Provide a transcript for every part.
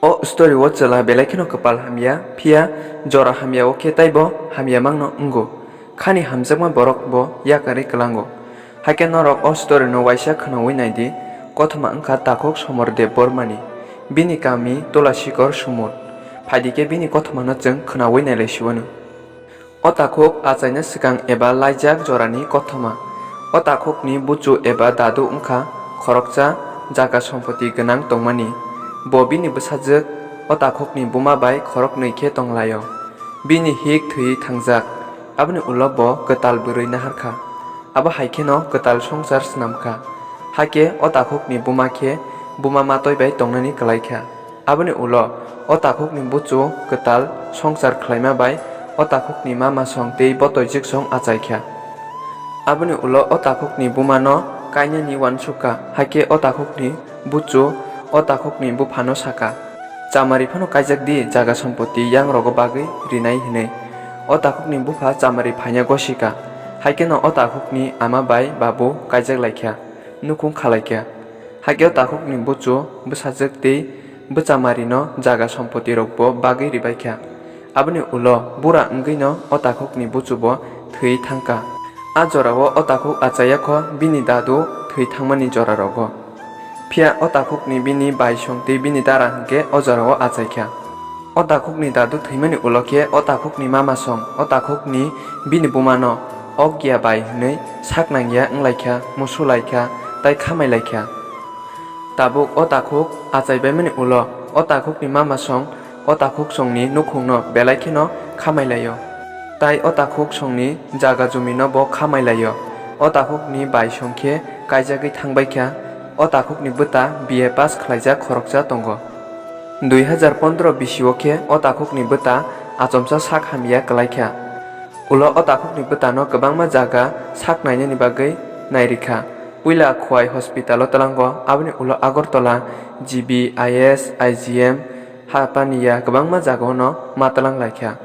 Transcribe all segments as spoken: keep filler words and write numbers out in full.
O story o chwla belai kheno kwpal hamya, phiya jora hamya o khe taibo hamya mangno wngo. Khani hamjakma borok bo yakarwi kwlango. Hakhe norok o story no waisa khwnawi naidi, kothoma wngkha Takhuk Somor Debbarma ni, bini kami Tulasikor Sumut. Phaidi khe bini kothoma no chwng khwnawi nailai siwano. O takhuk achaina swkang eba laijak jorani kothoma. O takhukni buchu eba dadu wngkha khoroksa jaga sompoti gwnang tongmani. Bo bini bwsajwk o takhukni buma bai khoroknwi khe tonglaio. Bini hik thwiwi thangjak, aboni ulo bo kwtal bwrwi naharkha. Abo hai kheno kwtal swngchar swnamkha. Hakhe o takhukni buma khe buma matoi bai tongnani kwlaikha. Aboni ulo o takhukni buchu kwtal swngchar khlaima bai o takhukni mama song tei botoi jwksong achaikha. Aboni ulo o takhukni bumano kainani uansukha, hakhe o takhukni buchu o takhukni buphano sakha, "Chamari phano kaijak di, jaga sompoti yangrogo bagwi rinai," hinwi. O takhukni bupha chamari phaina gosika, haikhe no o takhukni ama bai babu kaijak laikha, nukhung khalaikha. Hakhe o takhukni buchu bwsajwk tei bwchamarino jaga sompotirokbo bagwi ribaikha. Aboni ulo bura wngwino o takhukni buchubo thwi thangkha. A jorao o takhuk achaiya kho bini dadu thwi thangmani jorarogo. Phiya o takhukni bini baisong tei bini dara hwnkhe o jorao achaikha. O takhukni dadu thwimani ulo khe o takhukni mama song o takhukni bini bumano okya bai hwnwi sak nangya wnglaikha, musu laikha tei khamai laikha. Tabuk o takhuk achaibaimani ulo o takhukni mama song o takhuk songni nukhungno belai kheno khamai laio. Tai o takhuk songni jaga jumino bo khamai laio. O takhukni bai song khe kaijagwi thangbaikha. O takhukni bwta B A pass khlaijak khoroksa tongo. Dui hazar pondro bisio khe o takhukni bwta achomsa sak hamya kwlaikha. Ulo o takhukni bwtano kwbangma jaga sak nainani bagwi nairikha. Puila Khowai hospital-o twlango, aboni ulo Agartala, G B, I S, I G M, Hapania kwbangma jagao no ma twlang laikha.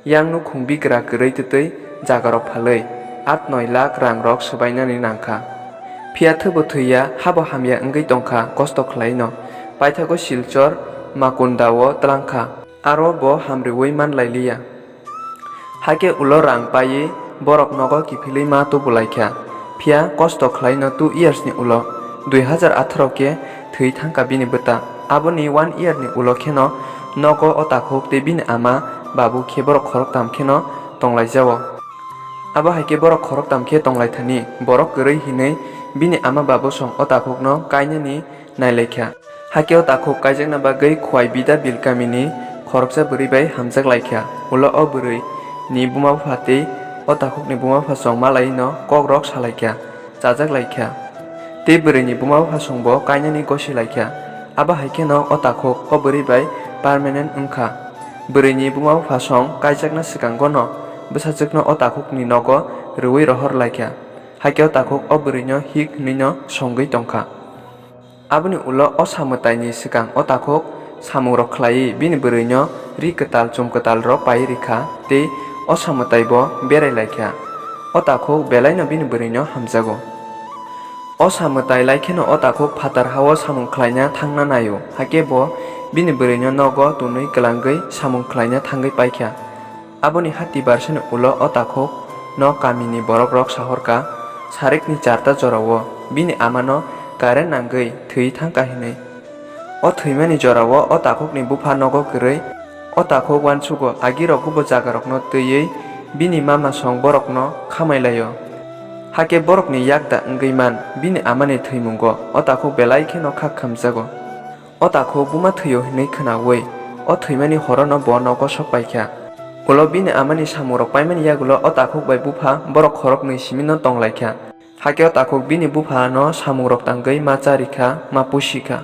Yang nukhung bigra kwrwi twtwi jagarok phalwi aat noi lakh rangrok swbainani nangkha. Phiya thwbo thwiya, habo hamya wngwi tongkha, kosto khlaino. Paithago Silchar, Makunda-o twlangkha, aro bo hamriui man lai liya. Hakhe ulo rang paiwi borok nogo kiphilwi ma tubu laikha. Phiya kosto khlaino two years ni ulo, dui hazar atharo khe thwi thangkha bini bwta. Aboni one year ni ulo kheno nogo o takhuk tei bini ama babu khe borok khoroktham kheno tonglaijao. Abo hai khe borok khoroktham khe tonglaithani, borok kwrwi hinwi bini ama babu song o takhukno kainani nailaikha. Hakhe o takhuk kaijakna bagwi Khowai Bida Bil kamini khoroksa bwrwi bai hamjak laikha. Ulo o bwrwi ni buma bupha tei o takhukni buma bupha chongma laino kokrok salaikha, chajak laikha. Tei bwrwini buma bupha songbo kainani gosi laikha. Abo hai kheno o takhuk o bwrwi bai permanent wngkha. Bwrwini buma bupha song kaijakna swkangono bwsajwkno o takhukni nogo rwui rohor laikha. Hakhe o takhuk o bwrwino hik hwnwino songwi tongkha. Aboni ulo o samwtaini swkang o takhuk samungrok khlaiwi bini bwrwino ri kwtal chum kwtalrok paiwi rikha tei o samwtaibo berai laikha. O takhuk belaino bini bwrwino hamjago. O samwtai lai kheno o takhuk phatar hao samung khlaina thangna naio, hakhe bo bini bwrwino nogo tunwi kwlangwi samung khlaina thangwi paikha. Aboni hati barsani ulo o takhuk no kamini borokrok sahorkha, sarikni charta jorao bini amano current nangwi thwi thangkha hinwi. O thwimani jorao o takhukni bupha nogo kwrwi, o takhuk uansugo agirokbo jagarokno twiwi bini mama song borokno khamai laio. Hakhe borokni yakda wngwi man bini amani thwimungo o takhuk belai kheno khak khamjago. O takhuk buma thwio hinwi khwnaui, o thwimani horono bo nogo sok paikha. Ulo bini amani samungrok paimani yagulo o takhuk bai bupha borok khoroknwi simino tong laikha. Hakhe o takhuk bini buphano samungrok tangwi ma charikha, ma pusikha.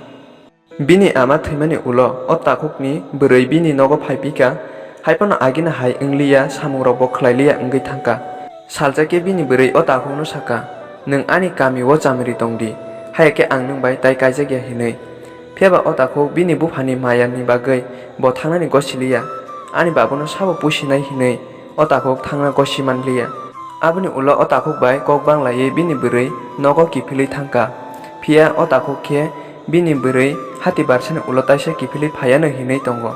Bini ama thwimani ulo o takhukni bwrwi bini nogo phai phikha, hai phano agini hai wngliya, samungrokbo khlai liya wngwi thangkha. Salsa khe bini bwrwi o takhukno sakha, "Nwng ani kami-o chamri tong di, haya khe ang nwng bai tai kaijak ya," hinwi. Phiya ba o takhuk bini buphani mayani bagwi bo thangnani gosi liya, ani babuno sabo pusinai hinwi o takhuk thangna gosi man liya. Aboni ulo o takhuk bai kok bang laiwi bini bwrwi nogo kiphilwi thangkha. Phiya o takhuk khe bini bwrwi Hati barsani ulo taisa kiphilwi phaiyanw hinwi tongo.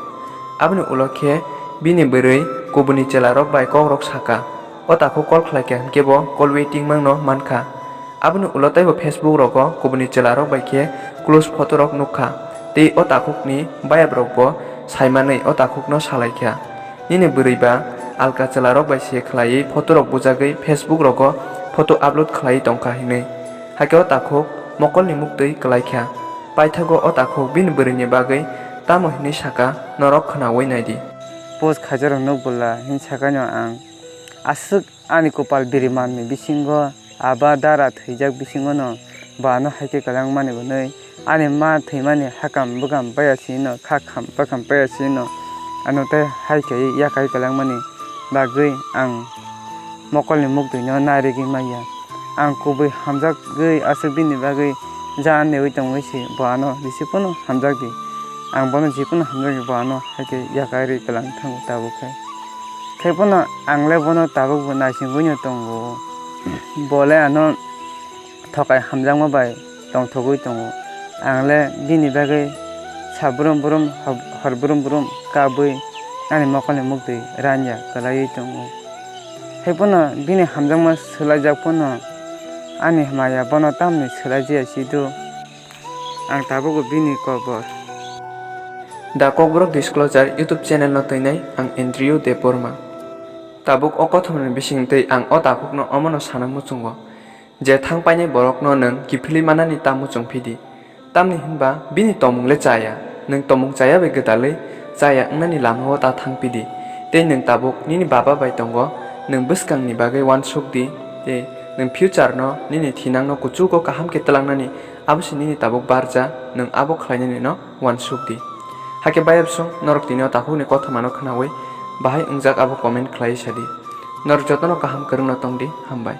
Aboni ulo khe bini bwrwi kubuni chwlarok bai kokrok saka. O takhuk call khlaikha hinkhe bo call waiting mangno mankha. Aboni ulo teibo Facebook rogo kubuni chwlarok bai khe close photo rok nukha. Tei o takhukni bayabrokbo saimanwi o takhukno salaikha. Nini bwrwi ba alka chwlarok bai se khlaiwi photo rok bujagwi Facebook rogo photo upload khlaiwi tongkha hinwi. Hakhe o takhuk mokolni muktwi kwlaikha. Paithago o takhuk bini bwrwini bagwi tamo hinwi saka norok khwnawi naidi. Post khaijarok nuk bwla hin sakaino ang aswk ani kwpal biri manwi bisingo aba dara thwijak bisingono bo ano haikhe kwlangmani hwnwi ani ma thwimani hakam bwkam paiya sino kha kham bwkam paiya sino ano tei haikhe yakai kwlangmani bagwi ang mokolni muktwino narigwi manya. Ang kubui hamjagwi aswk bini bagwi jaan newi tongwi se bo ano jisi phano hamjakdi. Ang bono jikunu hamjakdi bo ano haikhe yakarwi kwlang thango tabuk khe. Khe phano ang le bono tabuk bo naisingwino tongo. Bo le ano thokai hamjakma bai tongthogwi tongo. Ang le bini bagwi sa brum brum hor brum brum kabwi ani mokolni muktwi ranya kwlaiwi tongo. Hai phano bini hamjakma swlaijak phano ani maya bono tamni swlaijiya sido. Ang tabukbo bini kobor. The Kokborok Disclosure YouTube channel no twinai ang Andrew Debbarma. Tabuk o kothomani bisingtwi ang o takhukno omono sana muchungo je thang painai borokno nwng kiphilwi manani ta muchung phidi. Tamni hinba bini tomung le chaya, nwng tomung chaya bai gwdalwi chaya wngnani lamao ta thang phidi. Tei nwng tabuk nini baba bai tongo, nwng bwskangni bagwi uansuk di, tei nwng future no nini thinangno kuchugo kaham khe twlangnani abo se nini tabuk barja, nwng abo khlainani no uansuk di. Hakhe bayapsong norok tini o takhukni kothomano khwnawi bahai wngjak abo comment khlaiwi sadi. Norok jotono kaham kwrwngno tongdi, hambai.